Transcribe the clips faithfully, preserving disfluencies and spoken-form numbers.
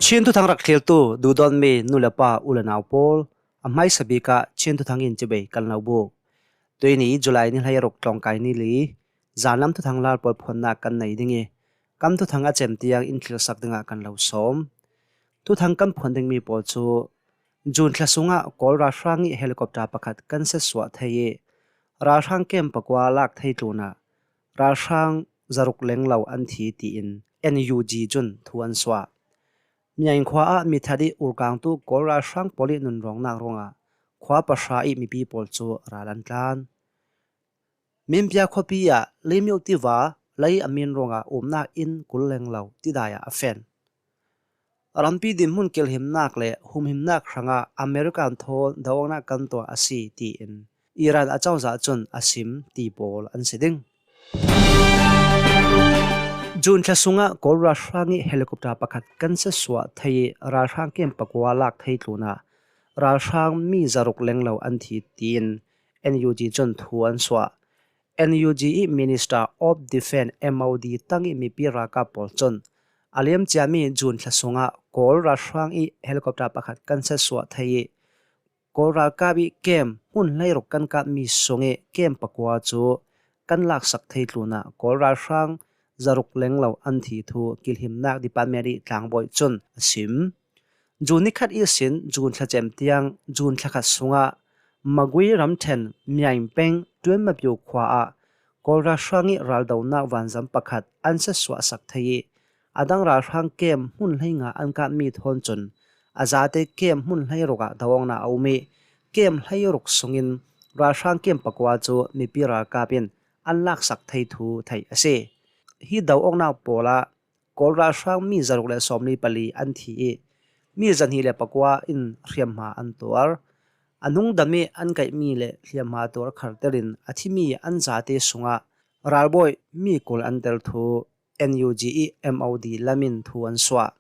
Chin thuthang rak thlirtu duhdawtmi nu le pa, u le nau pawl, a hmaisa bikah Chin thuthang in cibai kan lo buk. Tuini July ni hleiruk tlawngkai ni li, zanlam thuthang lalpawl phuannak kan nei ding ih, kan thuthang a cem tiang in thlirsak dingah kan lo sawm. Thuthang kan phuan dingmi pawl cu June thla sungah Kawl ralhrang ih helicopter pakhat kan setsuah thei ih, ralhrang kem pakua lak thei tlunah ralhrang zaruk lenglo an thi, tiin N U G cun thu an suah. Myaing khua ah mi that ih urkangtu Kawl ralhrang pawl ih nunrawngnak ruangah khua pahra ih mipi pawl cu ral an tlan. Minbya khuapi ah Limyo tiva lei a min ruangah umnak inn kul lenglo tidai ah a fen. Rampi dinhmun kilhimnak le humhimnak hrangah American thawn do-awknak kan tuah a si, tiin Iran a cozah cun a sim ti pawl an si ding. June thla sungah Kawl ralhrang ih helicopter pakhat kan setsuah thei ih ralhrang kem pakua lak thei tlunah ralhrang mi zaruk lenglo an thi, tiin N U G cun thu an suah. N U G ih Minister of Defence, M O D tang ih mipi ralkap pawl cun a liamciami June thla sungah Kawl ralhrang ih helicopter pakhat kan setsuah thei ih Kawl ralkap ih kem hmun hleiruk kan kapmi sungih kem pakua cu kan laksak thei tlunah Kawl ralhrang zaruk lenglo an thi thu kilhimnak department ih tlangbawi cun a sim. June ni khat ihsin June thla cem tiang June thla khat sungah Magui ramṭhen Myaing peng Tuan Mapyo khua ah Kawl ralhrang ih raldonak vanzam pakhat an setsuahsak thei ih a dang ralhrang kem hmun hleinga an kapmi thawn cun a zate kem hmun hleiruk ah do-awknak a um ih kem hleiruk sungin ralhrang kem pakua cu mipi ralkap in an laksak thei thu theih a si. Hi do-awknak pawl ah Kawl ralhrang mi zaruk le sawmli pali an thi ih mi zahnih le pakua in hriamhma an tuar. A nungdam ih an kaihmi le hliamhma tuar khartelin a thimi an zate sungah ralbawi mi kul an tel thu N U G ih M O D lam in thu an suah.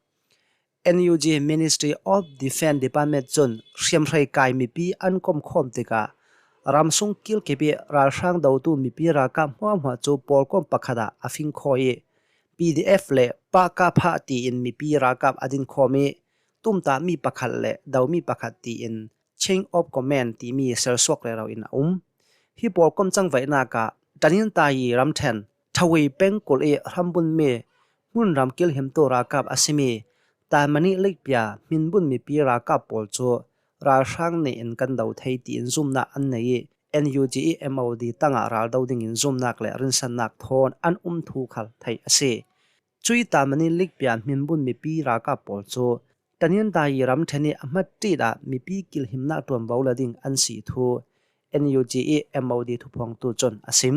N U G Ministry of Defence Department cun hriamhrei kai mipi an komkhawm tikah ramsung kilkip ih ralhrang dotu mipi ralkap hmuahhmuah cu pawlkom pakhat ah a fingkhawi ih P D F le Pahkapha tiin mipi ralkap a dinkhawm ih tumtahmi pakhat le domi pakhat tiin Chain of Command timi sersuak rero in a um. Hi pawlkom cangvaihnak ah Tanintayi ramṭhen Thawei pengkul ih hrambunmi hmunram kilhimtu ralkap a simi Tamani likpia hminbun mipi ralkap pawl cu ralhrang nih in kan do thei tiin zumnak an nei ih N U G ih M O D tangah ral do dingin zumnak le rinsannak thawn an um thu khal theih a si. Cui Tamani likpia hminbun mipi ralkap pawl cu Tanintayi ramṭhen ih a hmatṭit ah mipi kilhimnak ṭuanvo la ding an si thu N U G ih M O D thuphuangtu cun a sim.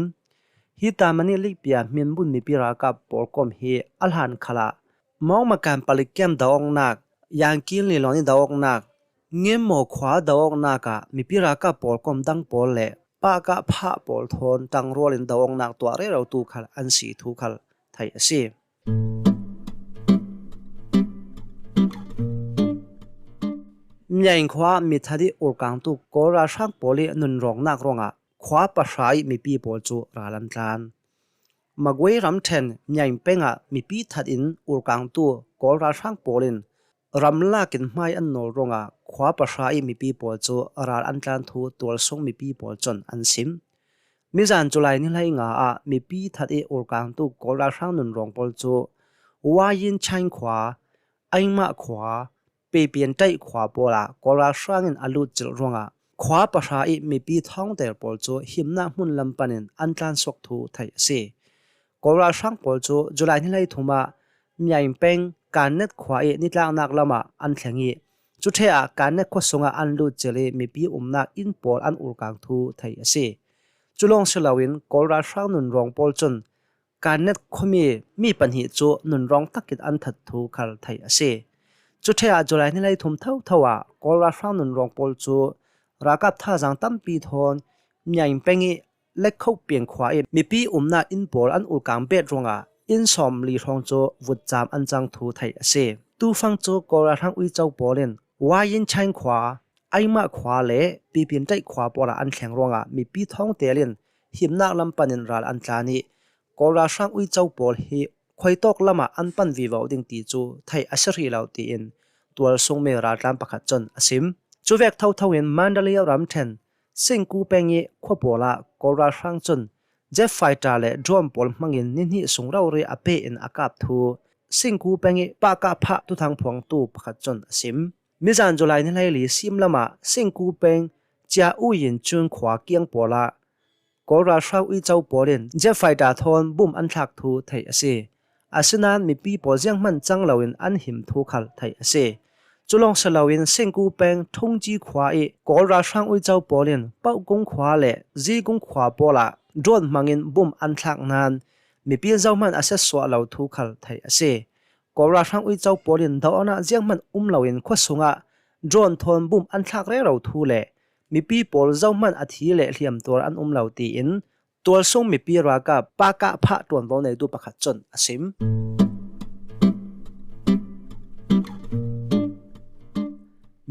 Hi Tamani likpia hminbun mipi ralkap pawlkom hi a hlan khalah Mawngmakan palik kiam do-awknak, Yangkil Nilon ih do-awknak, Ngemmaw khua do-awknak ah mipi ralkap pawlkom dang pawl le Pahkapha pawl thawn ṭangrual in do-awknak tuah rerotu khal an si thu khal theih a si. Myaing khua ah mi that ih urkangtu Kawl ralhrang pawl ih nunrawngnak ruangah khua pahra ih mipi pawl cu ral an tlan. Magui ramṭhen Myaing peng ah mipi that in urkangtu Kawl ralhrang pawl in ramlak in hmai an nawl ruangah khua pahra ih mipi pawl cu ral an tlan thu tualsung mipi pawl cun an sim. Mizan July ni hleinga ah mipi that ih urkangtu Kawl ralhrang nunrawng pawl cu Wayin Chain khua, Aingmah khua, Pepian Taih khua pawl ah Kawl ralhrang in a lutcilh ruangah khua pahra ih mipi thawngter pawl cu himnak hmun lam panin an tlansuak thu theih a si. Kawl ralhrang pawl cu July ni hleithum ah Myaing peng Kannet khua ih nitlaknak lamah an thleng ih cuṭhe ah Kannet khua sungah an lutcilh ih mipi umnak inn pawl an urkang thu theih a si. Cu lawng si loin Kawl ralhrang nunrawng pawl cun Kannet khuami mi pahnih cu nunrawng takin an that thu khal theih a si. Cuṭhe ah July ni hleithum thotho ah Kawl ralhrang nunrawng pawl cu ralkap thazaang tampi thawn Myaing peng ih Lekkhopian khua ih mipi umnak inn pawl an urkang bet ruangah inn sawmli hrawng cu vutcam an cang thu theih a si. Tufang cu Kawl ralhrang uico pawl in Wayin Chain khua, Aimah khua le Pipin Taih khua pawl ah an thleng ruangah mipi thawngtel in himnak lam panin ral an tlan ih Kawl ralhrang uico pawl hi khuaitawk lamah an pan vivo ding ti cu theih a si hrih lo, tiin tualsungmi raltlan pakhat cun a sim. Cuvek thotho in Mandalay ramṭhen Singku peng i khua pawl ah Kawl ralhrang cun jet fighter le drone pawl hmangin ni hnih sung rori a peh in a kap thu Singku peng i Pakah Phah thuthang phuangtu pakhat cun a sim. Mizan July ni hleili sim lamah Singku peng Cia Uyin Cun khua kiang pawl ah Kawl ralhrang uico pawl in jet fighter thawn bum an thlak thu theih a si. Asinain mipi pawl zianghman cang loin an him thu khal theih a si. Cu lawng si loin Singku peng Thungci khua i Kawl ralhrang uico pawl in Pauhkung khua le Zikung khua pawl ah drone hmangin bum an thlak nain mipi zohman a siatsuah lo thu khal theih a si. Kawl ralhrang uico pawl in dohnak zianghman um loin khua sungah drone thawn bum an thlak rero thu le mipi pawl zohman a thi le hliam tuar an um lo, tiin tualsung mipi ralkap Pakah Phah ṭuanvo neitu pakhat cun a sim.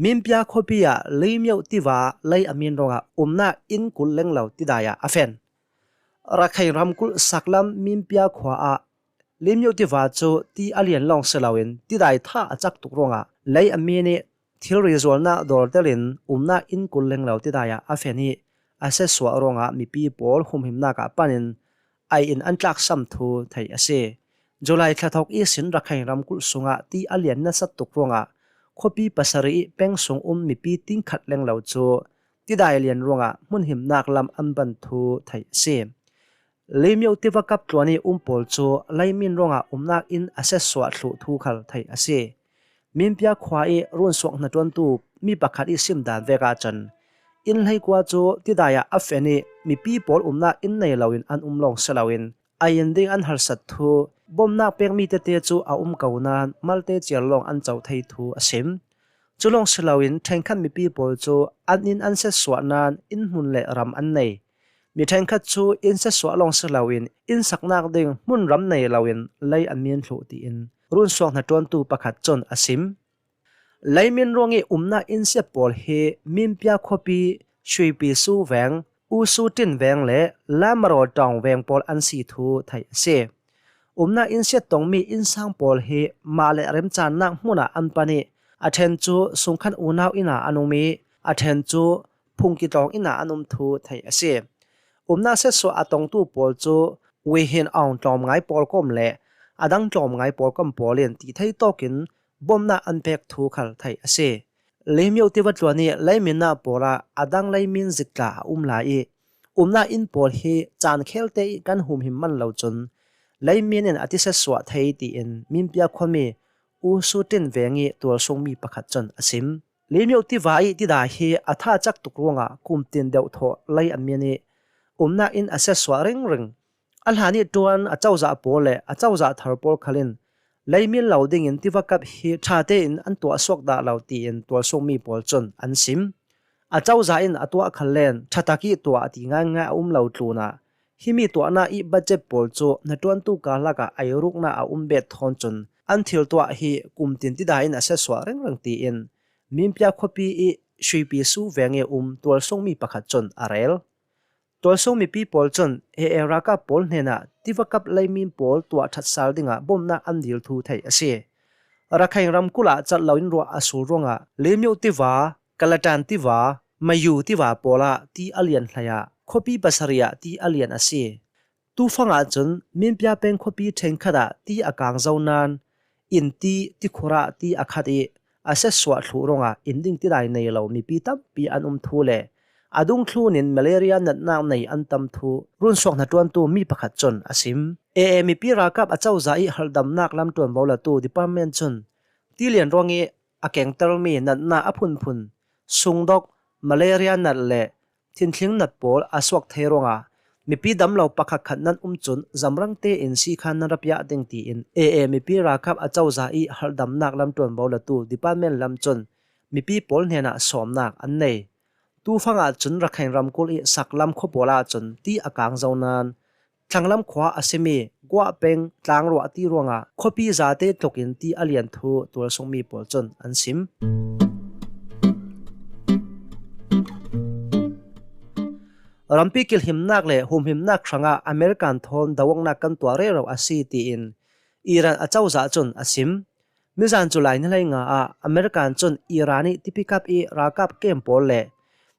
Minpia khuapi ah Leimioh tiva lei a min ruangah umnak inn kul lenglo tidai ah a fen. Rakhine ramkulh saklam Minpia khua ah Leimioh tiva cu ti a lian lawng si loin tidai thah a cak tuk ruangah lei a min i thilri zualnak dawr telin umnak inn kul lenglo tidai ah a fen i a siatsuah ruangah mipi pawl humhimnak ah panin ai in an tlaksam thu theih a si. July thla thawk ihsin Rakhine ramkulh sungah ti a lian nasat tuk ruangah khuapi pasarih i peng sung um mipi tingkhat lenglo cu tidai lian ruangah hmunhimnak lam an ban thu theih a si. Leimioh tiva kap tluan i um pawl cu leimin ruangah umnak inn a siatsuah thluh thu khal theih a si. Minpia khua i runsuak hnaṭuantu mi pakhat i simdan vek ahcun inn hleikua cu tidai ah a fen i mipi pawl umnak inn nei loin an um lawng si loin a in ding an harsat thu, bawmhnak pekmi tete cu a um ko nain malte ciar lawng an co thei thu a sim. Cu lawng si loin ṭhenkhat mipi pawl cu an inn an siatsuah nain inn hmun le ram an nei. Mi ṭhenkhat cu inn siatsuah lawng si loin inn saknak ding hmun ram nei loin lei an min thluh, tiin runsuak hnaṭuantu pakhat cun a sim. Leimin ruang i umnak inn siat pawl hi Minpia khuapi Shuipi Su veng, U Su Tin veng le Lamaro Tawng veng pawl an si thu theih a si. Umnak inn siat tongmi innsang pawl hi mah le remcannak hmun ah an pan i a ṭhen cu sungkhan unau inn ah an um i a ṭhen cu phungki tlawng inn ah an um thu theih a si. Umnak siatsuah a tongtu pawl cu Wihin Aung tlawmngai pawlkom le a dang tlawmngai pawlkom pawl in ti thei tawkin bawmhnak an pek thu khal theih a si. Leimioh tiva tluan i leimin ah pawl ah a dang leimin zik tla a um lai i umnak inn pawl hi caan khelte i kan humhim man lo cun leimin in a ti siatsuah thei, tiin Minpia khuami U Su Tin veng i tualsungmi pakhat cun a sim. Leimioh tiva i tidai hi a tha cak tuk ruangah kumtin deuh thawh lei an min i umnak inn a siatsuah ringring. A hlan i ṭuan a cozah pawl le a cozah thar pawl khal in leimin lo dingin tiva kap hi ṭha tein an tuah suak dah lo, tiin tualsungmi pawl cun an sim. A cozah in a tuah khal len ṭha tak i tuah a ti ngaingai a um lo tlunah himi tuahnak i budget pawl cu hnaṭuantu karlak ah airuknak a um bet thawn cun an thil tuah hi kumtin tidai in a siatsuah ringring, tiin Minpia khuapi i Shuipi Su veng i um tualsungmi pakhat cun a rel. Tualsung mipi pawl cun A A ralkap pawl hnenah tiva kap leimin pawl tuah ṭhat sal dingah bawmhnak an dil thu theih a si. Rakhine ramkulh ah cat loin ruah a sul ruangah Leimioh tiva, Kalatan tiva, Mayu tiva pawl ah ti a lian hlei ah khuapi pasarih ah ti a lian a si. Tufang ahcun Minpia peng khuapi ṭhenkhat ah ti a kang zo nain inn ti tikhur ah ti a khat i a siatsuah thluh ruangah inn ding tidai nei lo mipi tampi an um thu le a dungthlun in malaria natnak nei an tam thu runsuak hnaṭuantu mi pakhat cun a sim. A A mipi ralkap a cozah i harhdamnak lam ṭuanvo latu department cun tilian ruang i a kengtermi natnak a phunphun, sungdok, malaria nat le thinthling nat pawl a suak thei ruangah mipi damlo pakhatkhat nan um cun zamrang tein si khan nan ra piah ding, tiin A A mipi ralkap a cozah i harhdamnak lam ṭuanvo latu department lam cun mipi pawl hnenah sawmnak an nei. Tufang ahcun Rakhine ramkulh i saklam khua pawl ahcun ti a kang zo nain thlanglam khua a simi Guah peng tlangruah ti ruangah khuapi zate tlukin ti a lian thu tualsungmi pawl cun an sim. Rampi kilhimnak le humhimnak hrangah American thawn doawknak kan tuah rero a si, tiin Iran a cozah cun a sim. Mizan July ni hleinga ah American cun Iran ih tipikap ih ralkap kem pawl le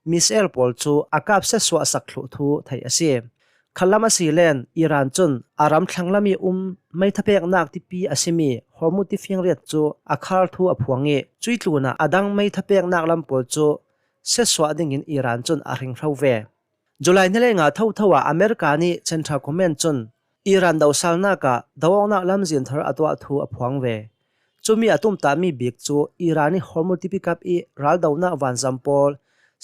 missile pawl cu a kap siatsuah sak thluh thu theih a si. Khatlam a si len Iran cun a ram thlanglam ih um meithapeknak tipi a simi Hormuz tifiang riat cu a khar thu a phuang ih cuih tlunah a dang meithapeknak lam pawl cu siatsuah dingin Iran cun a hringhro ve. July ni hleinga thotho ah America nih Central Command cun Iran dosalnak ah do-awknak lamzin thar a tuah thu a phuang ve. Cumi a tumtahmi bik cu Iran ih Hormuz tipikap ih raldonak vanzam pawl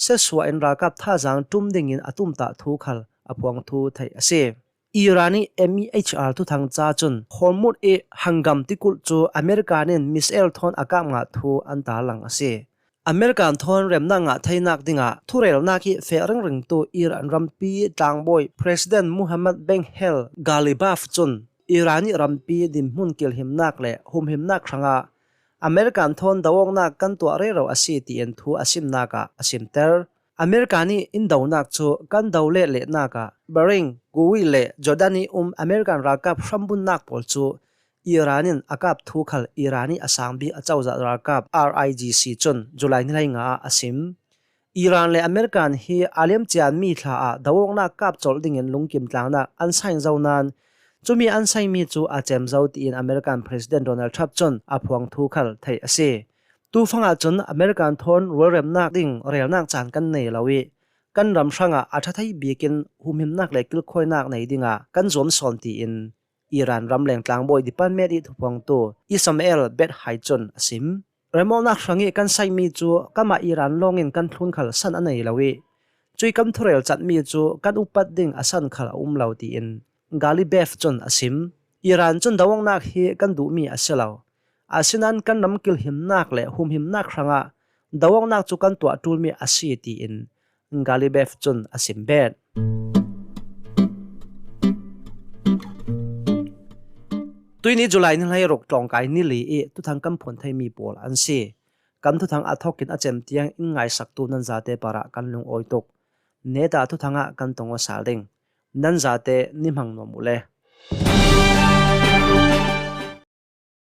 siatsuah in ralkap thazaang ṭum dingin a tumtah thu khal a phuang thu theih a si. Iran ih M E H R thuthang ca cun Hormuz ih hangam tikulh cu American in missile thawn a kap ngah thu an tarlang a si. American thawn remnak ngah theinak dingah thurelnak ih feh ringringtu Iran rampi tlangbawi President Muhammad Benhel Ghalibaf cun Iran ih rampi dinhmun kilhimnak le humhimnak hrangah American thawn do-awknak kan tuah rero a si tiin thu a simnak ah a simter. American ih in donak cu kan do lehlehnak ah Bahrain, Kuwait le Jordan ih um American ralkap hrambunnak pawl cu Iran in a kap thu khal Iran ih a sangbik a cozah ralkap R I G C cun July ni hleinga ah a sim. Iran le American hi a liamcianmi thla ah do-awknak kap colh dingin lungkim tlangnak an saing zo nain cumi an saimi cu a cem zo tiin American President Donald Trump cun a phuang thu khal theih a si. Tufang ahcun American thawn rualremnak ding relnak caan kan nei lo ih kan ram hrangah a ṭha thei bikin humhimnak le kilkhawinak nei dingah kan zuam sawn tiin Iran ramleng tlangbawi department ih thuphuangtu Ismail Bethai cun a sim. Remawhnak hrangih kan saihmi cu kanmah Iran lawngin kan thlun khal san a nei lo ih cuih kan thurel catmi cu kan upat ding a san khal a um lo tiin Ghalibaf cun a sim. Iran cun do-awknak hi kan duhmi a si lo. Asinain kan ram kilhimnak le humhimnak hrangah do-awknak cu kan tuah ṭulmi a si tiin Ghalibaf cun a sim bet. Tuihni July ni hleiruk tlawngkai ni li ih thuthang kan phuan theimi pawl an si. Kan thuthang a thawk in a cem tiang in ngaisaktu nan zate parah kan lungawi tuk. Neta thuthang ah kan tong aw sal ding. Nan zate ni hmang nuam uh le.